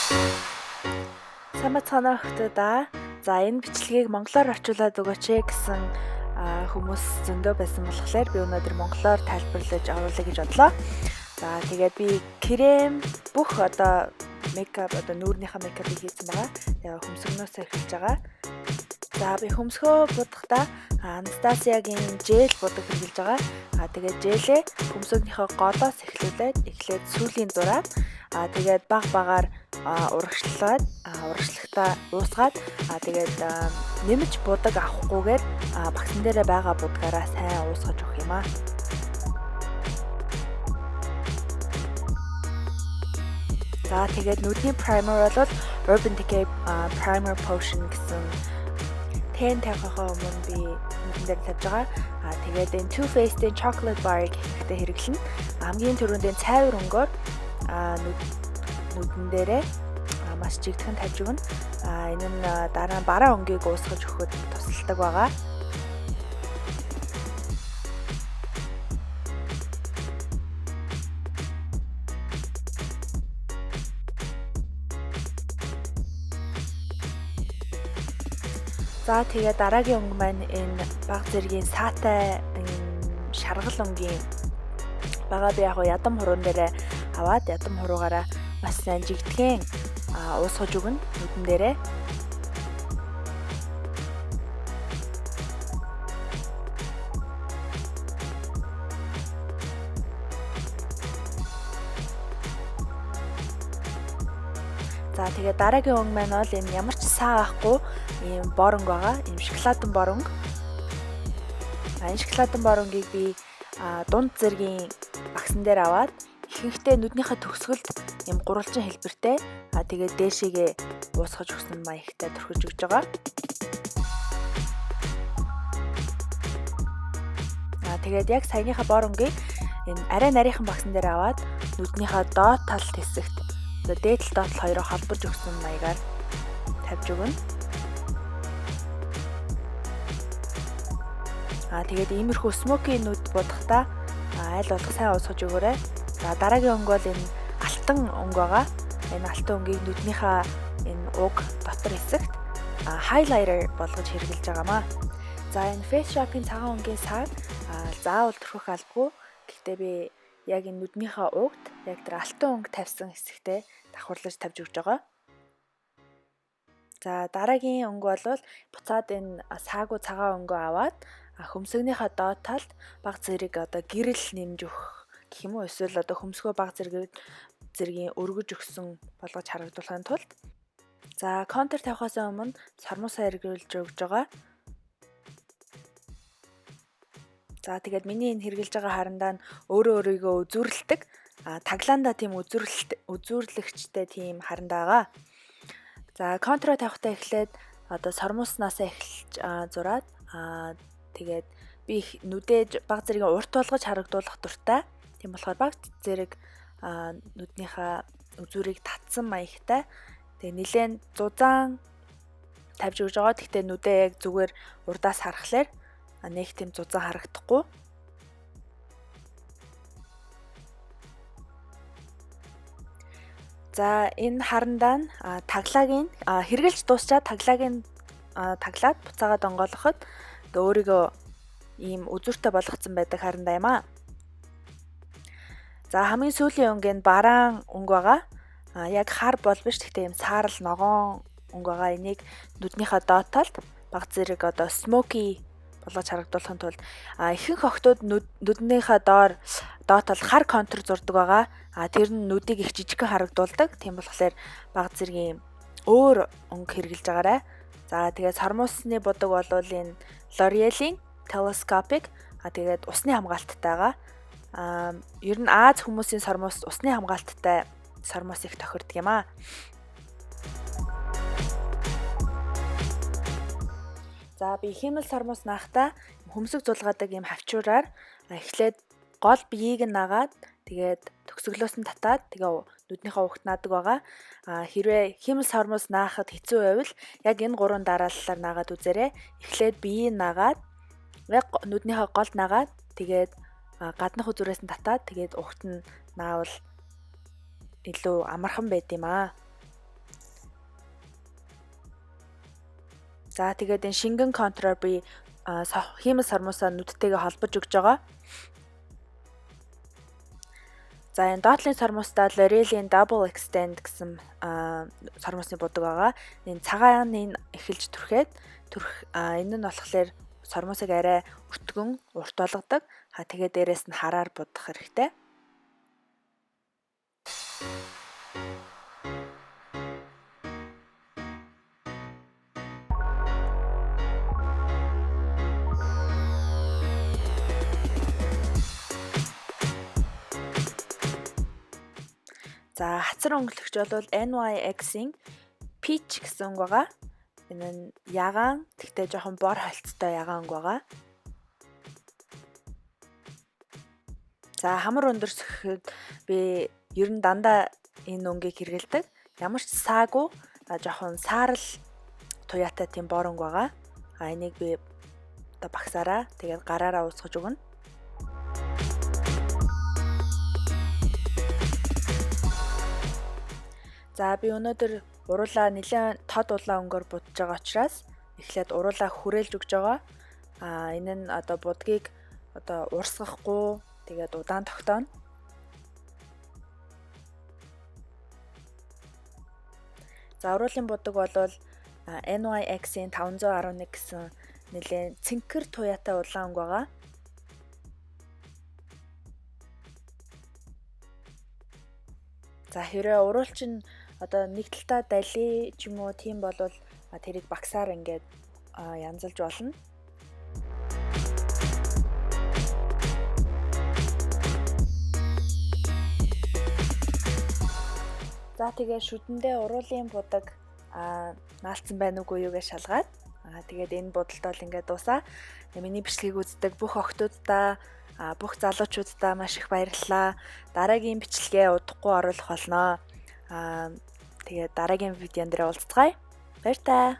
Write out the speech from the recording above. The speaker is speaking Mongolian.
Сайн бацгаана уу. За, энэ бичлэгийг монголоор орчуулад өгөөч ээ гэсэн хүмүүс зөндөө байсан болохоор би өнөөдөр монголоор тайлбарлаж оруулъя гэж бодлоо. За, тэгээд би крем бүх одоо makeup, одоо нүүрнийхээ makeup ыг хийсэн байгаа. Тэгээд хөмсгнөөс эхэлж байгаа. За, би хөмсгөө будахдаа Анастасиагийн gel будаг хэрэглэж байгаа. Тэгээд gel ээ хөмсгнийхөө голоос эхлүүлээд эхлээд сүүлийн зураад, тэгээд баг багаар урагшлаад, урагшлахтаа уусгаад, тэгээд нэмж будаг авахгүйгээр багсан дээрээ байгаа будгаараа сайн уусгаж өгөх юм аа. За, тэгээд нүдний primer бол Urban Decay Primer Potion гэсэн тэн тавихаа өмнө би нүдэн дээр тавьж байгаа. Тэгээд энэ Too Faced-ийн Chocolate Bar-ыг ихтэй хэрэглэнэ. Хамгийн түрүүнд энэ цайвар өнгөөр нүдэн дээрээ маш жигдхэн тавьж өгнө. Энэ нь дараа нь бараа өнгийг уусгаж өгөхөд тусалдаг байгаа. За, тэгээ дараагийн өнгө маань энэ баг зэргийн саатай шаргал өнгийн байгаа. Би яг ядам хуруун дээрээ аваад ядам хуруугаараа маш сайн жигтгэн уусгаж өгнө нүдэн дээрээ. За, тэгээ дараагийн өнгө маань бол энэ ямар ч саа авахгүй ийм бор өнгө байгаа. Ийм шоколадын бор өнгө. Энэ шоколадын бор өнгийг би дунд зэргийн багсан дээр аваад ихэнхдээ нүднийхээ төгсгөлд ийм гурвалжин хэлбэртэй, тэгээд дээшээгээ уусгаж өгсөн маягтай түрхэж өгч байгаа. Тэгээд яг саяныхаа бор өнгийг энэ арай нарийнхан багсан дээр аваад нүднийхээ доод талд хэсэгт, дээд тал, доод тал хоёроо холбож өгсөн маягаар тавьж өгнө. Тэгээд иймэрхүү smoky нүд будахдаа аль болох сайн уусгаж өгөөрэй. За, дараагийн өнгө бол энэ алтан өнгө байгаа. Энэ алтан өнгийг нүднийхээ энэ уг дотор хэсэгт highlighter болгож хэрэглэж байгаамаа. За, энэ Face Shop-ын цагаан өнгийн саг заавал түрхэх албагүй. Гэхдээ би яг энэ нүднийхээ угт яг тэр алтан өнгө тавьсан хэсэгтээ давхарлаж тавьж өгч байгаа. За, дараагийн өнгө бол буцаад энэ саагүй цагаан өнгөө аваад хөмсгнийхээ доод талд баг зэрэг одоо гэрэл нэмж өгөх гэх юм уу, эсвэл одоо хөмсгөө баг зэргийн өргөж өгсөн болгож харагдуулахын тулд, за, контур тавихаас өмнө сормуусаа хэрэглэж өгж байгаа. За, тэгээд миний энэ хэрэглэж байгаа харандаа нь өөрөө өөрийгөө үзүүрэлдэг. Таглаандаа тийм үзүүрлэлт үзүүрлэгчтэй тийм харандаа байгаа. За, контур тавихтаа эхлээд одоо сормууснасаа эхэлж зураад, тэгээд би нүдээ баг зэргийн урт болгож харагдуулах дуртай. Тийм болохоор баг зэрэг нүднийхээ үзүүрийг татсан маягтай. Тэгээ нилээн зузаан тавьж өгж байгаа. Гэхдээ нүдээ яг зүгээр урдаас харахлаар нэг тийм зузаан харагдахгүй. За, энэ харандаа нь таглаагийн хэрэглэж дуусчаад таглаагийн таглаад буцаагаад онгойлгоход ингээ өөрийгөө ийм үзүүртэй болгоцсон байдаг харандаа юм аа. За, хамгийн сүүлийн өнгө нь бараан өнгө байгаа. Яг хар бол биш, гэхдээ ийм саарал ногоон өнгө байгаа. Энийг нүднийхээ доод талд баг зэрэг одоо smoky болгож харагдуулахын тулд, ихэнх охтууд нүднийхээ доор доод тал хар контур зурдаг байгаа. Тэр нь нүдийг их жижигхэн харагдуулдаг. Тийм болохоор баг зэргийн өөр өнгө хэрэглэж байгаарай. За, тэгээд сормуусны будаг бол энэ L'Oreal-ийн Telescopic, тэгээд усны хамгаалалттай байгаа. Ер нь Ази хүмүүсийн сормуус усны хамгаалттай сормуус их тохирдог юм аа. За, би хиймэл сормуус наахтаа хөмсөг зулгаадаг юм хавчуураар эхлээд гол биеийг нь нагаад, тэгээд төгсгөлөөс нь татаад, тэгээ нүднийхээ угт наадаг байгаа. Хэрвээ хиймэл сормуус наахад хэцүү байвал яг энэ гурван дарааллаар наагаад үзээрэй. Эхлээд биеийг наагаад, яг нүднийхээ голд наагаад, тэгээд гаднах үзүүрээс нь татаад, тэгээд угт нь наавал илүү амархан байд юм аа. За тэгээд энэ шингэн контроор би хиймэл сормуусаа нүдтэйгээ холбож өгч байгаа. За энэ доотлын сормуустаа L'Oreal-ийн Double Extend гэсэн сормуусны будаг байгаа. Энэ цагааны эхэлж түрхэд энэ нь болохоор сормуусыг арай өртгөн урт болгодог. Тэгээ дээрээс нь хараар будах хэрэгтэй. За хацар өнгөлөгч бол NYX-ийн Peach гэсэн өнгө байгаа. Энэ нь ягаан, тэгтээ жоохон бор холцтой ягаан өнгө байгаа. За хамар өндөр сөхөд би ер нь дандаа энэ өнгийг хэрэглэдэг. Ямар ч саагүй, жоохон саарал туяатай тийм бор өнгө байгаа. А энийг би одоо багсаараа тэгээд гараараа уусгаж өгнө. За би өнөөдөр уруулаа нэлээд тод улаан өнгөөр будж байгаа учраас эхлээд уруулаа хүрээлж өгч байгаа. Энэ нь одоо будгийг одоо урсгахгүй тэгээд удаан тогтооно. За уруулын будаг бол NYX-ийн 511 гэсэн нэлээд цэнхэр туяатай улаан өнгө байгаа. За хэрвээ уруул чинь одоо нэг талтаа дали ч юм уу тийм болвол тэрийг багсаар ингээд янзалж болно. За тэгээ шүдэндээ уруулын будаг наалцсан байна уугүй юу гэж шалгаад тэгээд энэ будалд бол ингээд дуусаа. Миний бичлэгийг үздэг бүх охтуудаа, бүх залуучуудаа маш их баярлалаа. Дараагийн бичлэгээ удахгүй оруулах болно. Тэгээд дараагийн видеон дээр уулзцгаая. Баяртай.